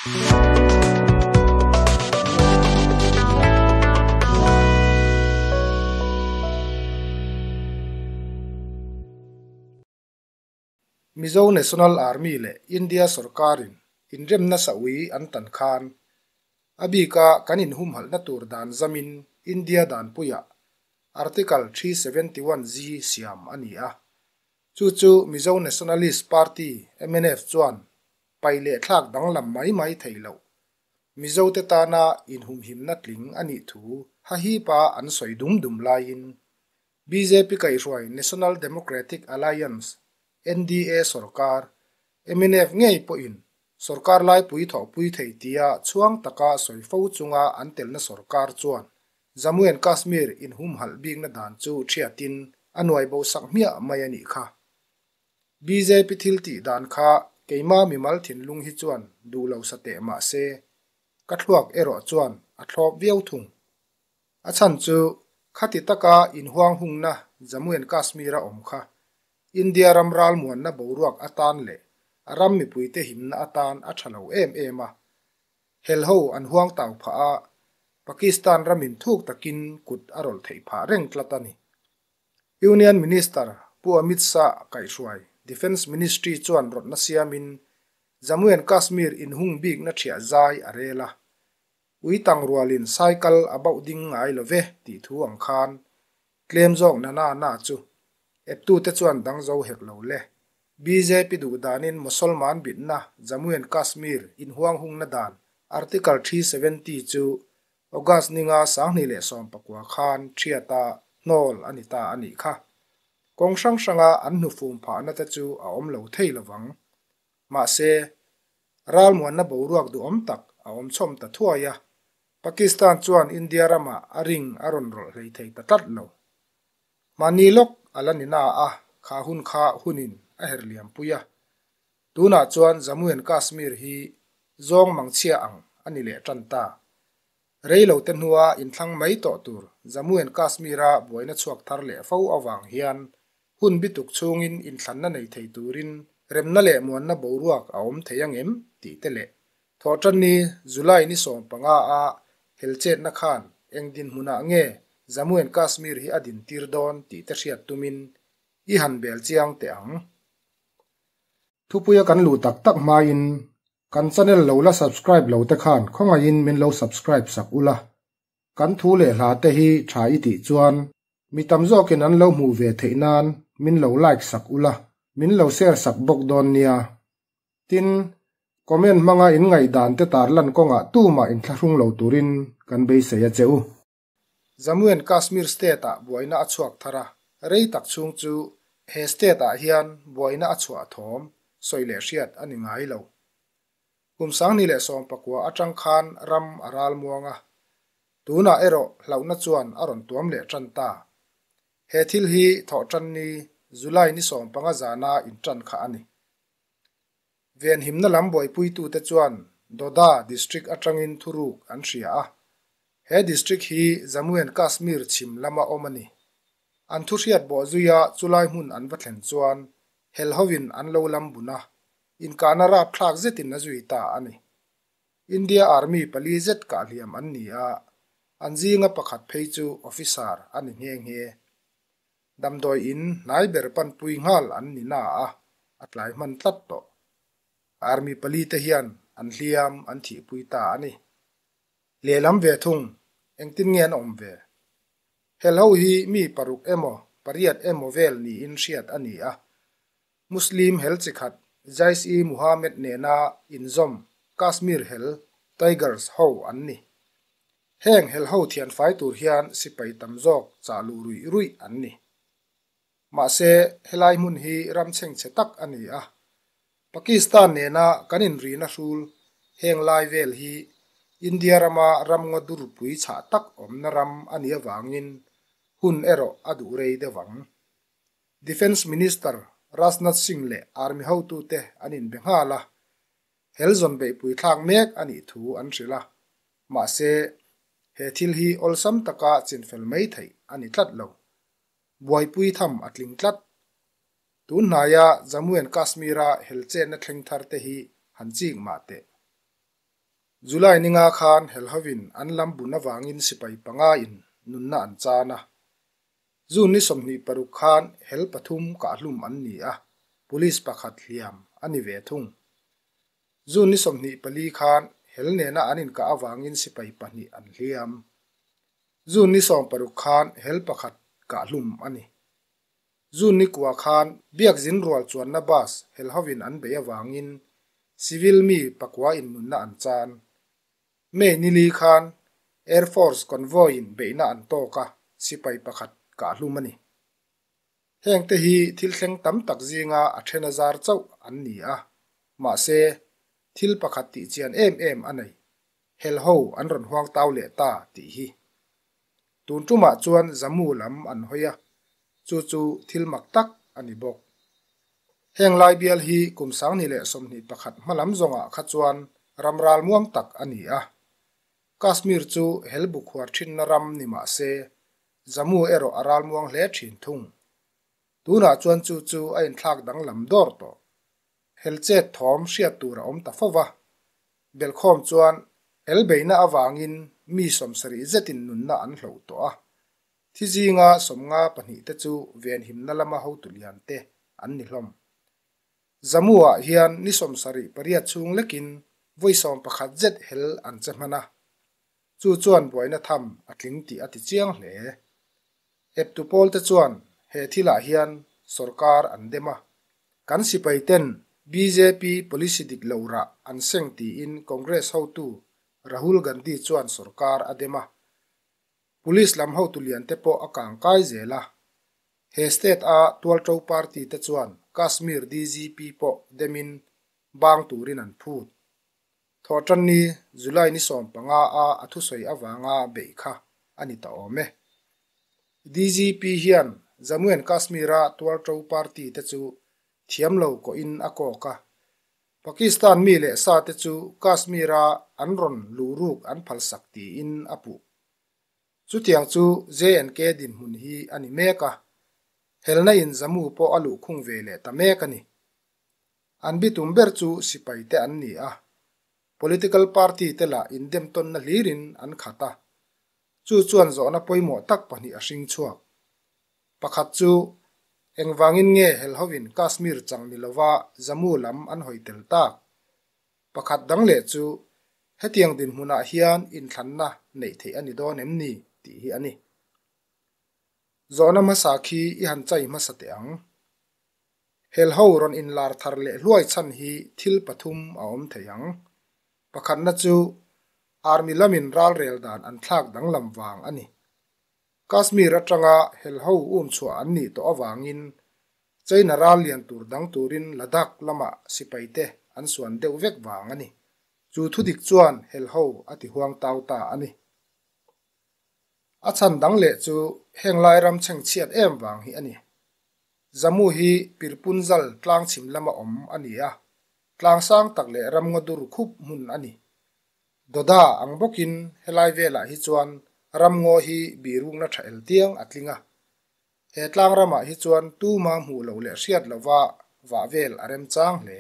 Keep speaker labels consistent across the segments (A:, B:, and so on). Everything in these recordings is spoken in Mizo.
A: Mizo National Army leh India sorkarin inremna saui an tan khan a bika kan inhumhalhna tur dan zamin India danpuiah Article 371G siam a ni a. Chu chu Mizo Nationalist Party, mnf, chuan paih leh thlak danglam mai mai thei loh. Mizote tana inhumhimna tling a nih thu hahipa an sawi dum dum laiin bjp kaihhruai National Democratic Alliance, NDA, sorkar, mnf ngei pawhin sorkar laipui thawhpui thei tia chhuang taka sawi fo chunga an telna sorkar chuan Jammu and Kashmir inhumhalh bikna dan chu thiatin a nuai bo sak hmiah mai a nih kha. Bjp thil tih dan kha keima mimal thinlung hi chuan duh lo sa teh mah se, ka thluak erawh chuan a thlawp viau thung. A chhan chu khati taka inhuang hungna Jammu and Kashmir a awm kha India ram ralmuanna boruak atan leh a ram mipuite himna atan a tha lo em em a. Hel ho an huang tau phah a, Pakistan ramin thuk takin kut a rawlh theih phah reng tlat a ni. Union Minister Pu Amit Shah kaihhruai Defence Ministry chuan rawtna siamin Jammu and Kashmir inhung bikna thiah zai a rel a. Ui tang rualin cycle a bauh ding ngai lo ve tih thu ang khan tlem zawk na na na chu eptute chuan dang zo hek lo le. Bjp duh danin Mosolman bitna Jammu and Kashmir inhuang hungna dan Article 370 chu August ninga 2019 khan thiata hnawl a ni ta a nih kha. Kawng hrang hranga an hnufum phahna te chu a awm lo thei lovang. Mahse, ralmuanna boruak duhawm tak a awm chhawm ta thuai a, Pakistan chuan India ramah a ring a rawn rawlh hlei thei ta tlat lo. Mahni lawk a la ni na a, kha hun kha hunin a her liam pui a. Tunah chuan Jammu and Kashmir hi zawng mangchhia ang a ni leh tan ta. Rei lo te hnua inthlang mai tawh tur Jammu and Kashmir-a buaina chhuak thar leh fo avang hian hun bituk chhungin inthlanna nei thei turin remna leh muanna boruak a awm thei ang em tih te leh Thawhtanni July ni 15 a helchetna khan eng dinhmunah nge Jammu and Kashmir hi a din tir dawn tih te hriat tumin i han bel chiang teh ang. Thupuia kan luh tak tak hmain kan channel lo la subscribe lo te khan khawngaihin min lo subscribe sak ula. Kan thu leh hla te hi tha i tih chuan mi tam zawkin an lo hmuh ve theih nan min lo like sak ula, min lo share sak bawk dawn nia. Tin, comment hmanga in ngaihdan te tarlan kawngah tumah inthlahrung lo turin kan beisei a che u. Jammu and Kashmir state-ah buaina a chhuak thar a, rei tak chhung chu he state-ah hian buaina a chhuah thawm sawi leh hriat a ni ngai lo. Kum 2019 atang khan ram a ral muang a, tunah erawh hlauhna chuan a rawn tuam leh tan ta. He thil hi thawhtanni July ni 15 zana intan kha a ni. Venhimna lam buaipuitute chuan Doda district atangin thuruk an hria a. He district hi Jammu and Kashmir chhim lama awm a ni. An thu hriat bawh zuia chulai hmun an va thlen chuan hel hovin an lo lam bun a, inkahna rap thlak zetin a zui ta a ni. India Army pali zet kah hliam an ni a, an zinga pakhat phei chu officer a ni nghe nghe. Damdawi in hnai ber panpui nghal an ni na a, a tlai hman tlat tawh. Army pali te hian an hliam an thihpui ta a ni. Lehlam ve thung, engtin nge an awm ve? Hel ho hi mi paruk emaw pariat emaw vel niin hriat a ni a. Muslim hel chikhat Jaish-e-Mohammed nena inzawm Kashmir hel Tigers ho an ni. Heng hel ho thian fai tur hian sipai tam zawk chah luh ruih ruih an ni. Mahse, helai hmun hi ram chhengchhe tak a ni a. Pakistan nena kan inrina hrul heng lai vel hi India rama ramngaw durpui chhah tak awmna ram a nih avangin hun erawh a duh rei deuh ang. Defence Minister Rajnath Singh leh Army hotute an inbe nghal a, hel zawn beihpui thlak mek a nih thu an hrilh a. Mahse, he thil hi awlsam taka chinfel mai theih a ni tlat lo. Buaipui tham a tling tlat. Tun hnaia Jammu and Kashmir-a helchetna thleng thar te hi han chik mah teh. July ni nga khan helhovin an lam bun avangin sipai panga in nunna an chan a. June ni 26 khan hel pathum kahhlum an ni a, police pakhat hliam a ni ve thung. June ni 24 khan hel nena an inkah avangin sipai pahnih an hliam. June ni 16 khan hel pakhat kahhlum a ni. June ni kua khan Biakzin rual chuanna bus helhovin an bei avangin civil mi pakua in nunna an chan. May ni li khan Air Force convoy in beihna an tawk a, sipai pakhat kahhlum a ni. Heng te hi thil thleng tam tak zinga a then a zar chauh an ni a, mahse, thil pakhat tih chian em em a nei, helho an rawn huang tau leh ta tih hi. Tun tumah chuan Jammu lam an hawi a, chu chu thil mak tak a ni bawk. Heng lai bial hi kum 2021 hma lam zawngah kha chuan ram ral muang tak a ni a. Kashmir chu hel bu khuar thinna ram ni mah se, Jammu erawh a ral muang hle thin thung. Tunah chuan chu chu a inthlak danglam dawr tawh. Hel chet thawm hriat tur a awm ta fo va. Belkhawm chuan hel beihna avangin mi 70 zetin nunna an hloh tawh a. Thi zinga 52 te chu venhimna lama hotu lian te an ni hlawm. Jammu ah hian ni 78 chhung lekin vawi 11 zet hel an che hman a. Chu chuan buaina tham a tling tih a ti chiang hle. Eptu pawl te chuan he thilah hian sorkar an dem a. Kan sipai ten BJP policy dik lo rah an seng tiin Congress hotu Rahul Gandhi chuan sorkar a dem a. Police lam hotu lian te pawh a kang kai zel a. He state a tualto party te chuan Kashmir DGP pawh demin bang turin an phut. Thawhtanni July ni 15 a a thusawi avanga beih kha a ni ta awm e. DGP hian Jammu and Kashmir a tualto party te chu thiam lo kohin a kawk a. Pakistan mi leh sa te chu Kashmir a an rawn luhruk an phalsak tiin a puh. Chutiang chu J&K dinhmun hi a ni mek a. Helna in Jammu pawh a luhkhung ve leh ta mek a ni. An bitum ber chu sipai te an ni a. Political party te lah indem tawnna hlirin an khat a. Chu chuan zawhna pawimawh tak pahnih a hring chhuak. Pakhat chu engvangin nge helhovin Kashmir chang ni lova Jammu lam an hawi tel tak. Pakhat dang leh chu hetiang dinhmunah hian inthlanna neih theih a ni dawn em ni tih hi a ni. Zawhna hmasa khi i han chai hmasa teh ang. Helho rawn inlar thar leh hluai chhan hi thil pathum a awm thei ang. Pakhatna chu Army lamin ral rel dan an thlak danglam vang a ni. Kashmir atanga helho um chhuah an nih tawh avangin China ral lian tur dang turin Ladakh lamah sipai te an suan deuh vek vang a ni. Chu thudik chuan helho a ti huang tau ta a ni. A chhan dang leh chu heng lai ram chhengchhiat em vang hi a ni. Jammu hi Pirpunjal tlang chhim lama awm a ni a, tlang sang tak leh ram ngaw dur khup hmun a ni. Doda ang bawkin helai velah hi chuan ram ngaw hi birukna tha el tiang a tling a. He tlang ramah hi chuan tuma hmuh loh leh hriat lova vah vel a remchang hle.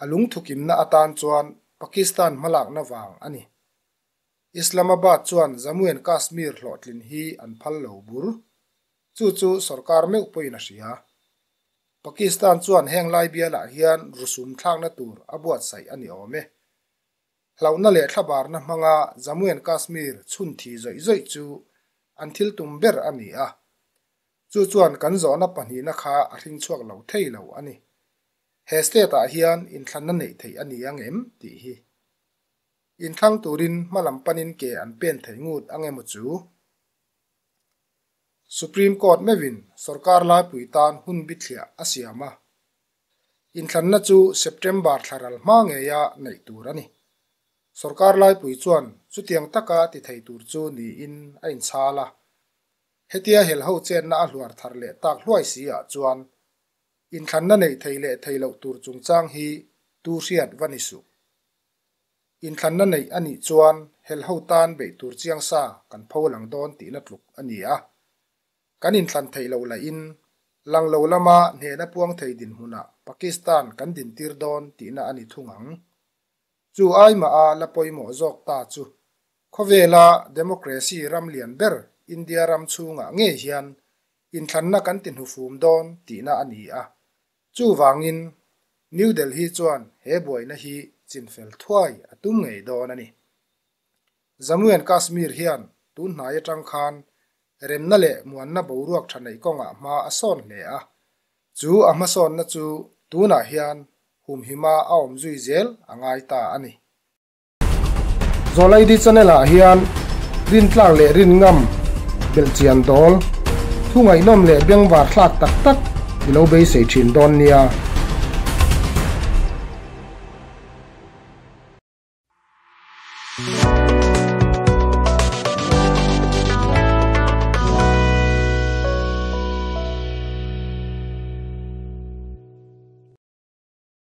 A: A lungthukimna atan chuan Pakistan hmalakna vang a ni. Islamabad chuan Jammu and Kashmir hlawhtlin hi an phal lo bur. Chu chu sorkar meuh pawhin a hria. Pakistan chuan heng lai bialah hian rusum thlakna tur a buatsaih a ni awm e. Hlauhna leh thlabarna hmanga Jammu and Kashmir chhun thi zawih zawih chu an thil tum ber a ni a. Chu chuan kan zawhna pahnihna kha a hring chhuak lo thei lo a ni. He state ah hian inthlanna neih theih a ni ang em tih hi. Inthlang turin hmalam panin ke an pen thei ngut ang emaw chu. Supreme Court meuhin sorkar laipui tan hun bithliah a siam a. Inthlanna chu September thla ral hma ngeia neih tur a ni. Sorkar laipui chuan chutiang taka ti thei tur chu niin a inchhal a. Hetia helho chenna a hluar thar leh tak hluai si ah chuan inthlanna neih thei leh thei loh tur chungchang hi tu hriat va ni suh. Inthlanna neih a nih chuan helho tan beih tur chiang sa kan pho lang dawn tihna tluk a ni a. Kan inthlan theih loh lahin lang lo lama hnehna puang thei dinhmunah Pakistan kan dintir dawn tihna a ni thung ang. Chu ai mah a la pawimawh zawk ta chu khawvela democracy ram lian ber India ram chhungah ngei hian inthlanna kan ti hnufum dawn tihna a ni a. Chuvangin New Delhi chuan he buaina hi chinfel thuai a tum ngei dawn a ni. Jammu and Kashmir hian tun hnai atang khan remna leh muanna boruak tha neih kawngah hma a sawn hle a. Chu a hmasawnna chu tunah hian humhima a awm zui zel a ngai ta a ni. Zawlaidi channel ah hian rintlak leh rinngam belhchian dawl, thu ngaihnawm leh bengvar thlak tak tak i lo beisei thin dawn nia.